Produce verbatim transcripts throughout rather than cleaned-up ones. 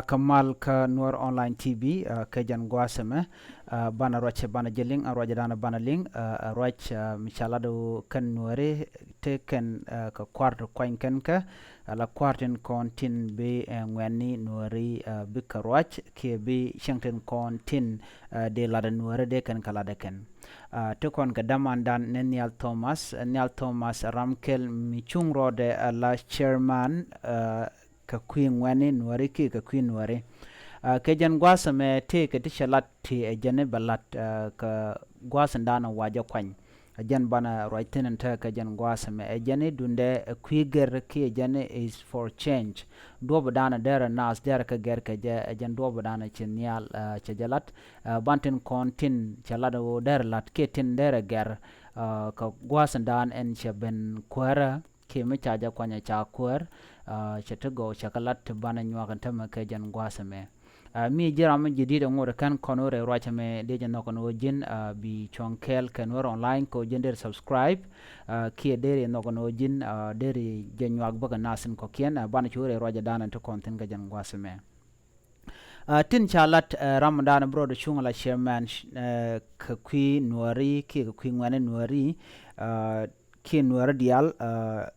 Kä mal kä Nuɔr Online T V, ɛ, kɛ jɛn gua̱a̱th ɛmɛ, ɛ, banɛ ruac banɛ jɛ liŋ, ɛ, ruac danɛ banɛ liŋ, ɛ, ɛ, ruac, ɛ, mi ca lat ɣöö kɛn Nuɔri te kɛn, ɛ, kɛ kua̱r ti kuany kɛn kɛ, ɛ, la kua̱r tin kɔn tin bi, ɛ, ŋuɛ̈tni Nuɔri, ɛ, bikɛ ruac kiɛ bi cieŋ tin kɔn tin, ɛ, dee lat ɛ Nuɔri dee kɛn kɛ lat ɛ kɛn. Ɛ, ti kɔn kɛ dämandan ni Nhial Thomas, ɛ, Nhial Thomas ram kɛl mi cuŋ rɔɔdɛ, ɛ, la chairman, ɛ, kɛ kui̱ ŋuɛ̈tni Nuɔri kiɛ kɛ kui̱ Nuɔri. Ɛ, kɛ jɛn gua̱a̱th ɛmɛ tëëkɛ ti cɛ lat ti ɛ jɛn i̱ bɛ lat, ɛ, kɛ gua̱a̱th in da̱a̱n in wa jɛ kuany. Ɛ jɛn banɛ ruac thi̱n in tekɛ jɛn gua̱a̱th ɛmɛ. Ɛ jɛn i̱ duundɛ ɛ kui̱ gɛr kiɛ jɛn i̱ is for change. Duɔ̱ɔ̱p in da̱a̱n in derɛ naath derɛ kɛ gɛr kɛ jɛ, ɛ jɛn duɔ̱ɔ̱p in da̱a̱n in ci nhial, ɛ, cɛ jɛ lat. Ɛ, ban tin kɔn tin cɛ lat ɣöö derɛ lat kiɛ tin derɛ gɛr, ɛ, kɛ gua̱a̱th in da̱a̱n in cɛ ben kuäärä. Kiɛ mi ca jɛ kuany ɛ ca kuäär, ɛ, cɛ ti gɔw cɛ kɛ lat ti banɛ nyuak in tämɛ kɛ jɛn gua̱a̱th ɛmɛ. Ɛ, mi ji̱ ram mi ji̱ di̱t ɛ ŋot ɛ kɛn kɔn wä rɛy ruac ɛmɛ dee jɛ nhɔk ɛn ɣöö ji̱n, ɛ, bi cuɔ̱ŋ kɛɛl kɛn wä online kɛ ɣöö ji̱n dee subscribe, ɛ, kiɛ dee rɛ nhɔk ɛn ɣöö ji̱n, ɛ, dee rɛ jɛ nyuak bäkɛ nath in kɔ̱kiɛn, ɛ, banɛ cu wä rɛy ruac ɛ da̱a̱n in ti kɔn thi̱n kɛ jɛn gua̱a̱th ɛmɛ. Ɛ, tin ca lat, ɛ, ram in da̱a̱n in bi rɔɔdɛ cuŋ la chairman, ɛ, kɛ kui̱ Nuɔri kiɛ kɛ kui̱ ŋuɛ̈tni Nuɔri, ɛ, kiɛ Nuɔri diaal, ɛ,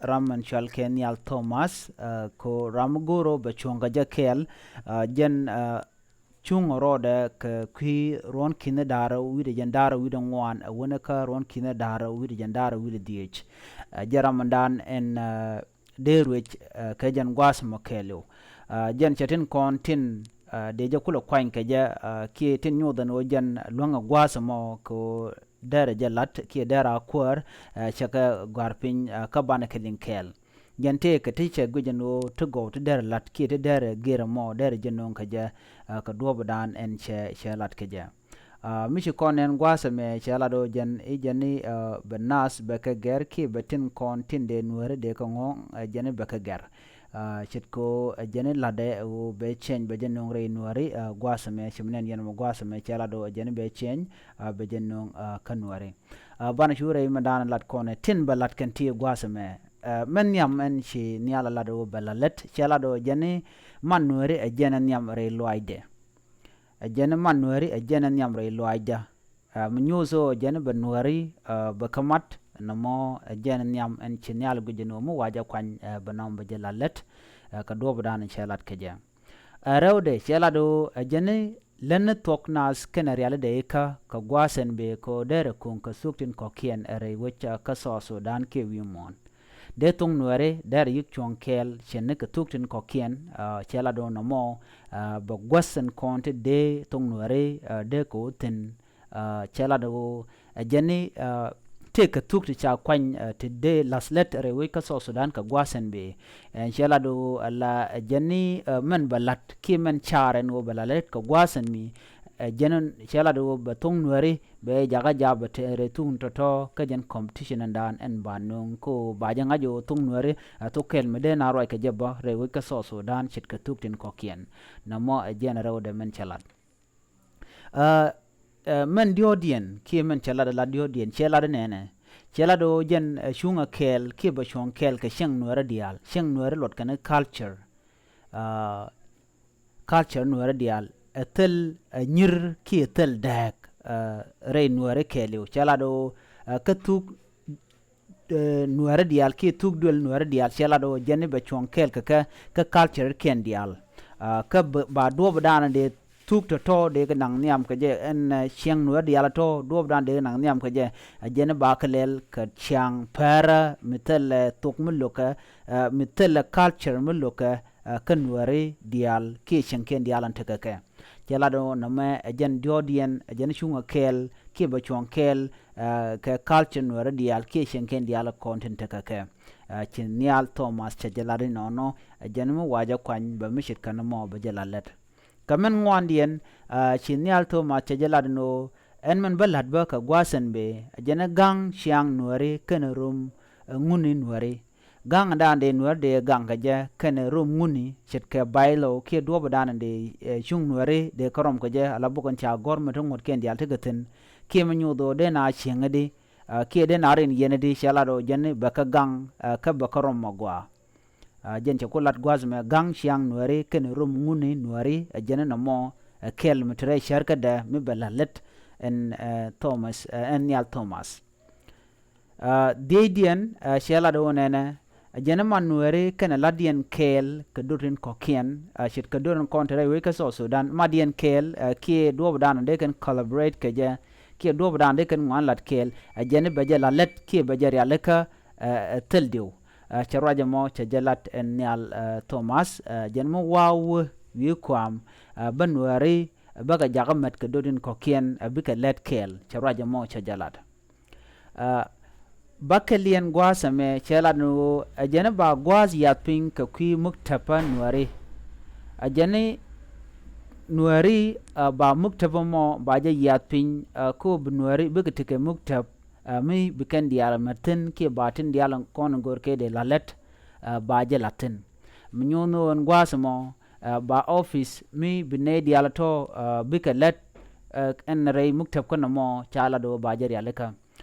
ram in cɔal kɛ Nhial Thomas, ɛ, ko ram go̱o̱r ɣöö bɛ cuɔ̱ŋ kɛ jɛ kɛɛl, ɛ, jɛn, ɛ, cuŋ rɔɔdɛ kɛ kui̱ ruɔ̱n ki̱ni da̱ŋ rɛw wi̱cdɛ jiɛn da̱ŋ rɛw wi̱cdɛ ŋuan, ɛ, wänɛ kä ruɔ̱n ki̱ni da̱ŋ rɛw wi̱cdɛ jiɛn da̱ŋ rɛw wi̱cdɛ dhieec. Ɛ, jɛn ram in da̱a̱n in, ɛ, dee ruëc, ɛ, kɛ jɛn gua̱a̱th ɛmɔ kɛɛliw. Ɛ, jɛn cɛ tin kɔn tin, ɛ, dee jɛ kulɛ kuany kɛ jɛ, ɛ, kiɛ tin nyuuth ɛn ɣöö jɛn luäŋɛ gua̱a̱th ɛmɔ kɛ ɣöö derɛ jɛ la̱t kiɛ derɛ a kuäär, ɛ, cɛ kɛ gɔ̱a̱r piny, ɛ, kä banɛ kɛ liŋ kɛɛl. Jɛn tëëkɛ ti cɛ guic ɛn ɣöö ti gɔw ti derɛ la̱t kiɛ ti derɛ gɛr ɛmɔ derɛ jɛ nööŋ kɛ jɛ, ɛ, kɛ duɔ̱ɔ̱p in da̱a̱n ɛn cɛ, cɛ la̱t kɛ jɛ. Ɛ, mi ci kɔn nɛn gua̱a̱th ɛmɛ cɛ lat ɣöö jɛn i̱ jɛn i̱, ɛ, bɛ naath bɛ kɛ gɛr kiɛ bɛ tin kɔn tin dee Nuɔri dee kɛ ŋɔ̱ɔ̱ŋ, ɛ, jɛn i̱ bɛ kɛ gɛr. Ɛ, ce̱tkɛ ɣöö, ɛ, jɛn i̱ latdɛ ɣöö bɛ change bɛ jɛ nööŋ rɛy Nuɔri, ɛ, gua̱a̱th ɛmɛ ci mi nɛn yɛn mɔ gua̱a̱th ɛmɛ cɛ lat ɣöö ɛ jɛn i̱ bɛ change, ɛ, bɛ jɛ nööŋ, ɛ, kä Nuɔri. Ɛ, banɛ cu rɛy mi da̱a̱n lat kɔn ɛ tin bɛ lat kɛn ti gua̱a̱th ɛmɛ. Ɛ, mɛn nhiam ɛn ci nhial ɛ lat ɣöö bɛ la lät cɛ lat ɣöö jɛn i̱ man Nuɔri ɛ jɛn ɛ nhiam rɛy luaacdɛ. Ɛ jɛn i̱ man Nuɔri ɛ jɛn ɛ nhiam rɛy luaacdä. Ɛ, mi nyuuth ɣöö ɛ jɛn i̱ bɛ Nuɔri, ɛ, bɛ kä mat nɔmɔ ɛ jɛn ɛ nhiam ɛn ci nhial guic ɛn ɣöö mi wa jɛ kuany, ɛ, bɛ nɔm bɛ jɛ la lät, ɛ, kɛ duɔ̱ɔ̱p in da̱a̱n cɛ lat kɛ jɛ. Ɛ rɛwdɛ cɛ lat ɣöö ɛ jɛn i̱ lätni thuɔ̱k naath kɛnɛ rialidɛ i̱kä kɛ gua̱a̱th ɛn bëë kɛ ɣöö derɛ ko̱o̱ŋ kɛ thuk tin kɔ̱kiɛn ɛ rɛy wec, ɛ, kä South Sudan kiɛ wi̱i̱ muɔ̱ɔ̱n. Dee thok Nuɛri derɛ yi̱k cuɔ̱ŋ kɛɛl cɛ ni kɛ thuk tin kɔ̱kiɛn, ɛ, cɛ lat ɣöö nɔmɔ, ɛ, bɛ gua̱th ɛn kɔn ti dee thok Nuɛri, ɛ, dee kɛ wä thi̱n, ɛ, cɛ lat ɣöö ɛ jɛn i̱, ɛ, tëëkɛ thuk ti ca kuany, ɛ, ti dee la̱th lät rɛy wec kä South Sudan kɛ gua̱a̱th ɛn bëë. Ɛn cɛ lat ɣöö ala ɛ jɛn i̱, ɛ, mɛn bɛ la̱t kiɛ mɛn caar ɛn ɣöö bɛ la̱t lät kɛ gua̱a̱th ɛn mi. Ɛ jɛn cɛ lat ɣöö bɛ thok Nuɛri bɛ jakä jaap bɛ te rɛy thuk tɔ̱tɔ̱ kä jɛn competition ɛn da̱a̱n ɛn ba nööŋ kä ɣöö ba jɛ ŋa̱c ɣöö thok Nuɛri ɛ thok kɛl mi dee na ruac kɛ jɛ bä rɛy wec kä South Sudan ce̱tkɛ thuk tin kɔ̱kiɛn. Nɔmɔ ɛ jɛn rɛwdɛ mɛn cɛ lat. Ɛ, ɛ, mɛn diɔ̱ɔ̱kdiɛn kiɛ mɛn cɛ lat ɛ lat diɔ̱ɔ̱kdiɛn cɛ lat ɛ nɛnɛ. Cɛ lat ɣöö jɛn, ɛ, cuŋɛ kɛɛl kiɛ bɛ cuɔ̱ŋ kɛɛl kɛ cieŋ Nuɛri diaal, cieŋ Nuɛri luɔt kɛn i̱ culture. Ɛ, culture Nuɛri diaal ɛ thil, ɛ, nyir kiɛ thil dääk, ɛ, rɛy Nuɛri kɛɛliw. Cɛ lat ɣöö, ɛ, kä thuk, ɛ, Nuɛri diaal kiɛ thuk duël Nuɛri diaal cɛ lat ɣöö jɛn i̱ bɛ cuɔ̱ŋ kɛɛl kɛ kɛ, kä culture kiɛn diaal. Ɛ, kä bɛ, ba duɔ̱ɔ̱p daanɔ dee thuk tɔ̱tɔ̱ dee kɛ naŋ nhiam kɛ jɛ ɛn, ɛ, cieŋ Nuɛri diaal tɔ̱ duɔ̱ɔ̱p daanɔ dee kɛ naŋ nhiam kɛ jɛ. Ɛ jɛn i̱ ba kɛ lɛl kɛ ciaŋ pɛrä mi thilɛ thok mi lo̱kɛ, ɛ, mi thilɛ culture mi lo̱kɛ, ɛ, kä Nuɛri diaal kiɛ cieŋkiɛn diaal ɛn tekɛ kɛ. Cɛ lat ɣöö nɔmɛ ɛ jɛn diɔ̱ɔ̱kdiɛn, ɛ jɛn cuŋɛ kɛɛl kiɛ bɛ cuɔ̱ŋ kɛɛl, ɛ, kɛ culture Nuɛri diaal kiɛ cieŋkiɛn diaal kɔn tin tekɛ kɛ. Ɛ, ci nhial Thomas cɛ jɛ lat inɔnɔ, ɛ jɛn mi wa jɛ kuany bɛ mi ce̱tkɛ nɔmɔ bɛ jɛ lat lät. Kɛ min ŋuandiɛn, ɛ, ci nhial Thomas cɛ jɛ lat inɔ, ɛn min bä la̱t bä kɛ gua̱a̱th ɛn bëë, ɛ jɛn i̱ ga̱ŋ ciaŋ Nuɛri kɛnɛ rom, ɛ, ŋuni Nuɛri. Ga̱ŋ dan dee Nuɛri dee ga̱ŋ kɛ jɛ kɛnɛ rom ŋuni ce̱tkɛ bailɔ kiɛ duɔ̱ɔ̱p dan dee, ɛ, cuŋ Nuɛri dee kä rɔm kɛ jɛ ala bok in ca gɔ̱r mi ti ŋuɔ̱tkiɛn diaal tekɛ thi̱n. Kiɛ mi nyuuth ɣöö dee na cieŋ i̱di, ɛ, kiɛ dee na rin yɛn i̱di cɛ lat ɣöö jɛn i̱ bɛ kä ga̱ŋ, ɛ, kä bɛ kä rɔm mɔ gɔaa. Ɛ jɛn cɛ ku lat gua̱a̱th ɛmɛ ga̱ŋ ciaŋ nuääri kɛnɛ rom ŋuni nuääri. Ɛ jɛn nɔmɔ ɛ kɛl mi te rɛy cär kädɛ mi bɛ la̱t lät ɛn, ɛ, Thomas, ɛ, ɛn Nhial Thomas. Ɛ, dhiecdiɛn, ɛ, cɛ lat ɣöö nɛnɛ ɛ jɛn man nuääri kɛnɛ la̱tdiɛn kɛɛl kɛ döör tin kɔ̱kiɛn, ɛ, ce̱tkɛ döör in kɔn te rɛy wec kä South Sudan, matdiɛn kɛɛl, ɛ, kiɛ duɔ̱ɔ̱pdan dee kɛn collaborate kɛ jɛ, kiɛ duɔ̱ɔ̱pdan dee kɛn ŋuan lat kɛɛl, ɛ jɛn bɛ jɛ la̱t lät kiɛ bɛ jɛ rialikä, ɛ, ɛ thil diw. Ɛ, cɛ ruac ɛmɔ cɛ jɛ lat ɛn Nhial, ɛ, Thomas, ɛ, jɛn mi wa̱a̱ wä wi̱i̱ kua̱a̱m, ɛ, bä nuääri, ɛ, bä kɛ jakä mät kɛ döör tin kɔ̱kiɛn, ɛ, bikɛ lät kɛɛl, cɛ ruac ɛmɔ cɛ jɛ lat. Ɛ, bäkɛliɛn gua̱a̱th ɛmɛ cɛ lat ni ɣöö ɛ jɛn ba gua̱a̱th yath piny kɛ kui̱ muktäpä nuääri. Ɛ jɛn nuääri, ɛ, ba muktäpä mɔ ba jɛ yath piny, ɛ, ko bi nuääri bikɛ tekɛ muktäp, ɛ, mi bi kɛn diaal mät thi̱n kiɛ ba tin diaal kɔn in go̱o̱r kɛ dee la̱t lät, ɛ, ba jɛ la̱t thi̱n. Mi nyuɔ̱n ɣöö ɛn gua̱a̱th ɛmɔ, ɛ, ba office mi bi nɛy diaal tɔ̱, ɛ, bikɛ lät, ɛ, ɛn rɛy muktäp kä nɔmɔ ca lat ɣöö ba jɛ rialikä.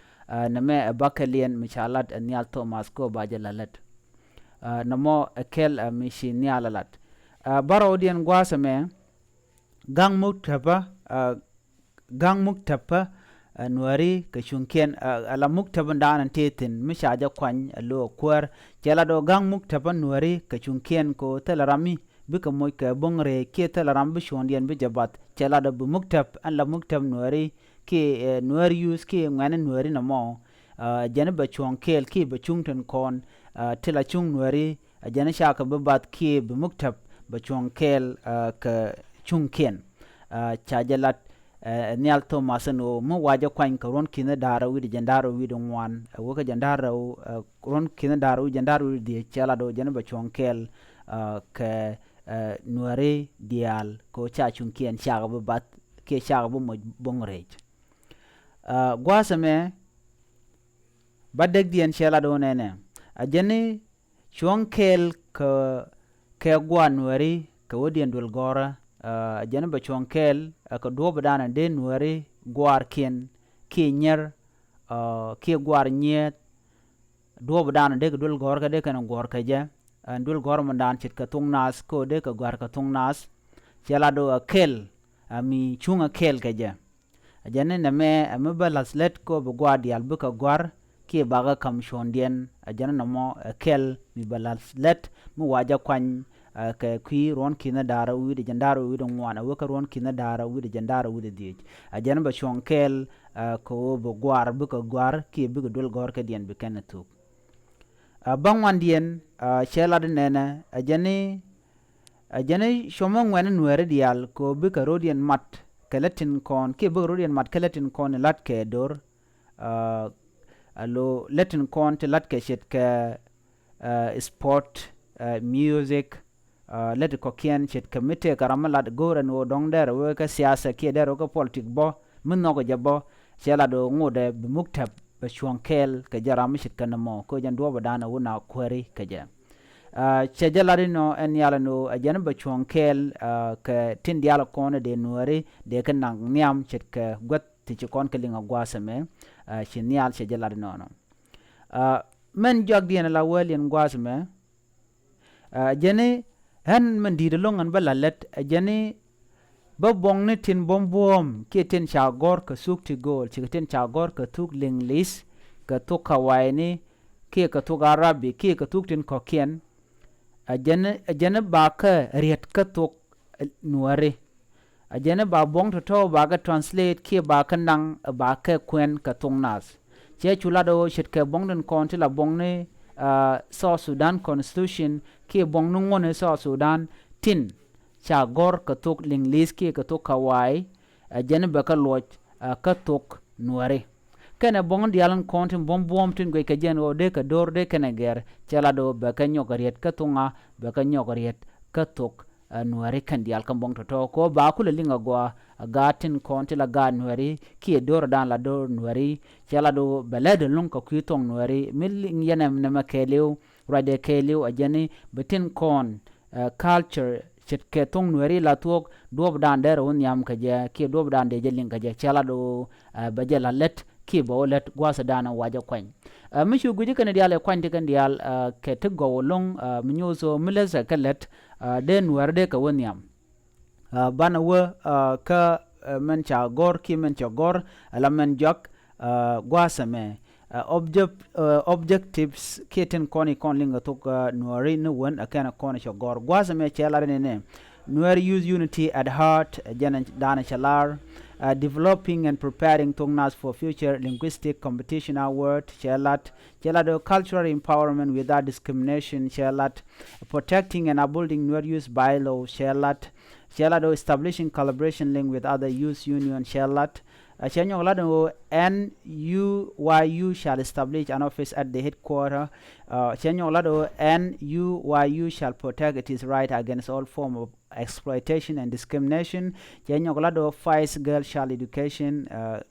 Ɛ, nɛmɛ ɛ bäkɛliɛn mi ca lat ɛn Nhial Thomas ko ba jɛ la̱t lät. Ɛ, nɔmɔ ɛ kɛl, ɛ, mi ci Nhial ɛ lat. Ɛ, bärɔwdiɛn gua̱a̱th ɛmɛ ga̱ŋ muktäpä, ɛ, ga̱ŋ muktäpä, ɛ, nuääri kɛ cuŋkiɛn, ɛ, ala muktäpä dan in tëë thi̱n mi ca jɛ kuany ɛ lo̱o̱ kuäär. Cɛ lat ɣöö ga̱ŋ muktäpä nuääri kɛ cuŋkiɛn kɛ ɣöö thilɛ ram mi bikɛ moc kɛ bo̱ŋ rɛɛc kiɛ thilɛ ram bi cuɔ̱ɔ̱ŋdiɛn bi jɛ bath. Cɛ lat ɣöö bi muktäp ɛn la muktäp nuääri kiɛ, ɛ, Nuer Youth kiɛ ŋuɛ̈ni nuääri nɔmɔ, ɛ, jɛn bɛ cuɔ̱ɔ̱ŋ kɛɛl kiɛ bɛ cuŋ tin kɔn, ɛ, ti la cuŋ nuääri, ɛ jɛn cakɛ bi bath kiɛ bi muktäp bɛ cuɔ̱ɔ̱ŋ kɛɛl, ɛ, kɛ cuŋkiɛn. Ɛ, ca jɛ lat, ɛ, Nhial Thomas ɛn ɣöö mi wa jɛ kuany kɛ ruɔ̱n ki̱n da̱ŋ rɛw wi̱cdɛ jiɛn da̱ŋ rɛw wi̱cdɛ ŋuan, ɛ, wä kä jiɛn da̱ŋ rɛw, ɛ, ruɔ̱n ki̱n da̱ŋ rɛw wi̱cdɛ jiɛn da̱ŋ rɛw wi̱cdɛ dhieec, cɛ lat ɣöö jɛn bɛ cuɔ̱ɔ̱ŋ kɛɛl, ɛ, kɛ, ɛ, nuääri diaal kɛ ɣöö ca cuŋkiɛn cakɛ bi bath kiɛ cakɛ bi moc bo̱ŋ rɛɛc. Ɛ, gua̱a̱th ɛmɛ bädäkdiɛn cɛ lat ɣöö nɛnɛ ɛ jɛn cuɔ̱ŋ kɛɛl kɛ, kɛ gua̱a̱r nuääri kɛ wädiɛn duël gɔ̱rä. Ɛ, jɛn bɛ cuɔ̱ŋ kɛɛl, ɛ, kɛ duɔ̱ɔ̱pdan dee nuääri gua̱a̱rkiɛn kiɛ nyier, ɛ, kiɛ gua̱a̱r nyieth. Duɔ̱ɔ̱pdan dee kɛ duël gɔ̱rä kɛ dee kɛn guɔ̱r kɛ jɛ. Ɛn duël gɔ̱rä mindan ce̱tkɛ thok naath kä dee kɛ gua̱r kɛ thok naath. Cɛ lat ɣöö ɛ kɛl, ɛ, mi cuŋ ɛ kɛɛl kɛ jɛ. Ɛ jɛn ni nɛmɛ ɛ mi bä la̱th lät kɛ ɣöö bi gua̱a̱r diaal bikɛ gua̱r kiɛ bakɛ ka̱m cuɔ̱ɔ̱ŋdiɛn. Ɛ jɛn ni nɔmɔ ɛ kɛl mi bä la̱th lät mi wa jɛ kuany, ɛ, kɛ kui̱ ruɔ̱n ki̱n da̱ŋ rɛw wi̱cdɛ jiɛn da̱ŋ rɛw wi̱cdɛ ŋuan ɛ wä kä ruɔ̱n ki̱n da̱ŋ rɛw wi̱cdɛ jiɛn da̱ŋ rɛw wi̱cdɛ dhieec. Ɛ jɛn bɛ cuɔ̱ɔ̱ŋ kɛɛl, ɛ, kɛ ɣöö bi gua̱a̱r bikɛ gua̱r kiɛ bikɛ duël gɔ̱rä kɛ diɛn bi kɛn ɛ thuk. Ɛ, bäŋuandiɛn, ɛ, cɛ lat nɛnɛ ɛ jɛn ni, ɛ jɛn ni cuɔ̱mä ŋuɛ̈ni nuääri diaal kɛ ɣöö bikɛ rɔ̱diɛn mat kɛ lät tin kɔn kiɛ bikɛ rɔ̱diɛn mat kɛ lät tin kɔn in la̱t kɛ do̱r. Ɛ, alo lät tin kɔn ti la̱t kɛ ce̱tkɛ, ɛ, sport, ɛ, music, ɛ, lät kɔ̱kiɛn ce̱tkɛ mi tëëkɛ ram mi lat go̱o̱rɛ ni ɣöö dɔ̱ŋ dɛrɛ wee kä siasa kiɛ dɛrɛ wee kä politik bä mi nhɔkɛ jɛ bä. Cɛ lat ɣöö ŋotdɛ bi muktäp bɛ cuɔ̱ŋ kɛɛl kɛ jɛ ram mi ce̱tkɛ nɔmɔ kɛ ɣöö jɛn duɔ̱ɔ̱pdan ɛ wun a kuääri kɛ jɛ. Ɛ, cɛ jɛ lat inɔ ɛn nhial ɛn ɣöö ɛ jɛn bɛ cuɔ̱ŋ kɛɛl, ɛ, kɛ tin diaal kɔn ɛ dee nuääri dee kɛ naŋ nhiam ce̱tkɛ guäth ti ci kɔn kɛ liŋ a gua̱a̱th ɛmɛ, ɛ, ci nhial cɛ jɛ lat inɔnɔ. Ɛ, mɛn jɔakdiɛn ala wäliɛn gua̱a̱th ɛmɛ, ɛ, jɛn ni ɣän mɛn di̱i̱t ɛlɔ̱ŋ ɣän bä la̱t lät, ɛ jɛn ni bä buɔ̱ŋni tin buɔ̱m buɔ̱ɔ̱m kiɛ tin ca gɔ̱r kɛ thuk ti gööl, cikɛ tin ca gɔ̱r kɛ thuk liŋli̱th, kɛ thuk kawayni, kiɛ kɛ thuk arabi, kiɛ kɛ thuk tin kɔ̱kiɛn. Ɛ jɛn ni, ɛ jɛn ni bakɛ riet kä thuk, ɛ, nuääri. Ɛ jɛn ni ba buɔ̱ŋ tɔ̱tɔ̱ bakɛ translate kiɛ bakɛ naŋ, ɛ, bakɛ kuɛn kɛ thok naath. Cɛ cu lat ɣöö ce̱tkɛ buɔ̱ŋ tin kɔn ti la buɔ̱ŋni, ɛ, South Sudan Constitution kiɛ buɔ̱ŋni ŋuɔ̱tni South Sudan tin ca gɔ̱r kɛ thok liŋli̱th kiɛ kɛ thok kaway, ɛ jɛn ni bɛ kɛ luɔc, ɛ, kä thok nuääri. Kɛnɛ buɔ̱ŋ diaal in kɔn tin buɔ̱m buɔ̱ɔ̱m tin guic kɛ jɛn ɣöö dee kɛ do̱r dee kɛnɛ gɛr, cɛ lat ɣöö bɛ kɛ nyɔk riet kä thok ŋa, bɛ kɛ nyɔk riet kä thok, ɛ, nuääri kɛn diaal kä buɔ̱ŋ tɔ̱tɔ̱. Kɛ ɣöö ba kulɛ liŋ agɔaa, ɛ, gaat tin kɔn ti la gaat nuääri kiɛ do̱rdan la do̱r nuääri, cɛ lat ɣöö bɛ lɛt ɛlɔ̱ŋ kɛ kui̱ thok nuääri. Mi liŋ yɛn ɛmɛ nɛmɛ kɛɛliw, ruacdɛ kɛɛliw ɛ jɛn ni bi tin kɔn, ɛ, culture ce̱tkɛ thok nuääri la thuɔ̱k, duɔ̱ɔ̱pdan dee rɛ wä nhiam kɛ jɛ kiɛ duɔ̱ɔ̱pdan dee jɛ liŋ kɛ jɛ, cɛ lat ɣöö, ɛ, bɛ jɛ la̱t lät kiɛ bɛ wä lät gua̱a̱thdan wa jɛ kuany. Ɛ, mi cu guic kɛn diaal ɛ kuany ti kɛn diaal, ɛ, kɛ ti gɔw ɛlɔ̱ŋ, ɛ, mi nyoth ɣöö mi läthɛ kɛ lät, ɛ, dee Nuäär dee kɛ wä nhiam. Ɛ, banɛ wä, ɛ, kä, ɛ, mɛn ca gɔ̱r kiɛ mɛn cɛ gɔ̱r, ɛ, la mɛn jɔak, ɛ, gua̱a̱th ɛmɛ. Ɛ, object-, ɛ, objectives kiɛ tin kɔn i̱ kɔn liŋ kɛ thok, ɛ, Nuääri ni wän ɛ kɛn kɔn cɛ gɔ̱r. Gua̱a̱th ɛmɛ cɛ lat ni nɛ. Nuer use unity at heart, ɛ, jɛn dan cɛ lar. Ɛ, developing and preparing thok nath for future linguistic competition award, cɛ lat. Cɛ lat ɔ cultural empowerment without discrimination, cɛ lat. Protecting and upholding Nuer use bylaw, cɛ lat. Cɛ lat ɔ establishing collaboration link with other use union, cɛ lat. Ɛ, cɛ nyɔk lat ɔ N U Y U shall establish an office at the headquarter. Ɛ, cɛ nyɔk lat ɔ N U Y U shall protect its right against all form of exploitation and discrimination. Cɛ nyɔk lat ɔ fight girl child education, ɛ,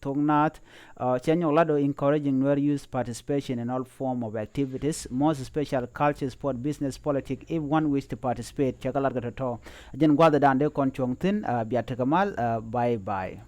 thok nath. Ɛ, cɛ nyɔk lat ɔ encouraging Nuer youth participation in all form of activities, most special culture, sport, business, politics, if one wish to participate. Cɛ kɛ lat kɛ tɔ̱tɔ̱. Jɛn gua̱th dan dee kɔn cuɔ̱ŋ thi̱n, ɛ, bia tekɛ mal, ɛ, bye bye.